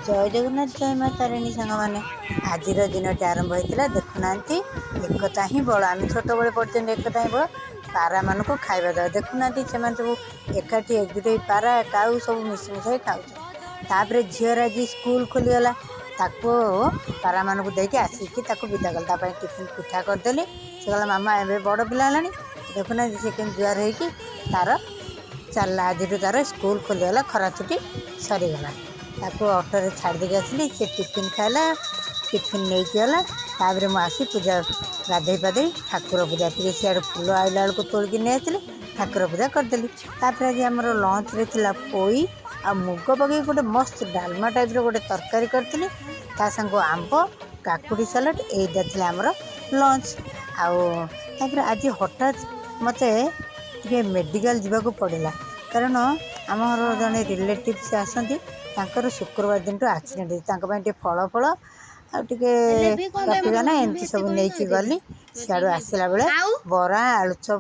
ଜୟ ଜଗନ୍ନାଥ, ଜୟ ମା ତାରିଣୀ। ସାଙ୍ଗମାନେ, ଆଜିର ଦିନଟି ଆରମ୍ଭ ହେଇଥିଲା, ଦେଖୁନାହାନ୍ତି, ଏକତା ହିଁ ବଳ। ଆମେ ଛୋଟବେଳେ ପଢ଼ିଛନ୍ତି, ଏକତା ହିଁ ବଳ। ପାରାମାନଙ୍କୁ ଖାଇବା ଦେବା, ଦେଖୁନାହାନ୍ତି, ସେମାନେ ସବୁ ଏକାଠି ଏକଜୁଟ ହେଇ ପାରା କାଉ ସବୁ ମିଶି ମିଶାଇ ଖାଉଛନ୍ତି। ତାପରେ ଝିଅର ଆଜି ସ୍କୁଲ ଖୋଲିଗଲା। ତାକୁ ପାରାମାନଙ୍କୁ ଦେଇକି ଆସିକି ତାକୁ ବିଦା କଲି। ତା ପାଇଁ ଟିଫିନ୍ ପିଠା କରିଦେଲି। ସେ କହିଲା, ମାମା, ଏବେ ବଡ଼ ପିଲା ହେଲାଣି, ଦେଖୁନାହାନ୍ତି ସେ କେମିତି ଜୁହାର ହେଇକି ତାର ଚାଲିଲା। ଆଜିଠୁ ତାର ସ୍କୁଲ ଖୋଲିଗଲା, ଖରା ଛୁଟି ସରିଗଲା। ତାକୁ ଅଟୋରେ ଛାଡ଼ି ଦେଇକି ଆସିଲି। ସେ ଟିଫିନ୍ ଖାଇଲା, ଟିଫିନ୍ ନେଇକି ଗଲା। ତାପରେ ମୁଁ ଆସି ପୂଜା, ଗାଧେଇ ପାଧେଇ ଠାକୁର ପୂଜା ଟିକେ, ସିଆଡ଼େ ଫୁଲ ଆଇଲା ବେଳକୁ ତୋଳିକି ନେଇ ଆସିଲି, ଠାକୁର ପୂଜା କରିଦେଲି। ତାପରେ ଆଜି ଆମର ଲଞ୍ଚରେ ଥିଲା ପୋଇ ଆଉ ମୁଗ ପକେଇକି ଗୋଟେ ମସ୍ତ ଡାଲମା ଟାଇପ୍ର ଗୋଟେ ତରକାରୀ କରିଥିଲି, ତା ସାଙ୍ଗକୁ ଆମ୍ବ, କାକୁଡ଼ି ସାଲାଡ଼। ଏଇଟା ଥିଲା ଆମର ଲଞ୍ଚ। ଆଉ ତାପରେ ଆଜି ହଠାତ୍ ମୋତେ ଟିକେ ମେଡ଼ିକାଲ ଯିବାକୁ ପଡ଼ିଲା, କାରଣ ଆମର ଜଣେ ରିଲେଟିଭ୍ସ ଆସନ୍ତି, ତାଙ୍କର ଶୁକ୍ରବାର ଦିନଠୁ ଆକ୍ସିଡେଣ୍ଟ ହେଇଛି। ତାଙ୍କ ପାଇଁ ଟିକେ ଫଳ ଫଳ ଆଉ ଟିକେ ହେଲେ ବି କଣ ପାଇଁ ରଫିଦାନା ମତେ ଏମିତି ଏତେ ସବୁ କହି ନେଇକି କହିଦେଲି ଗଲି। ସିଆଡ଼ୁ ଆସିଲା ବେଳେ ଆଉ ବରା, ଆଳୁଚପ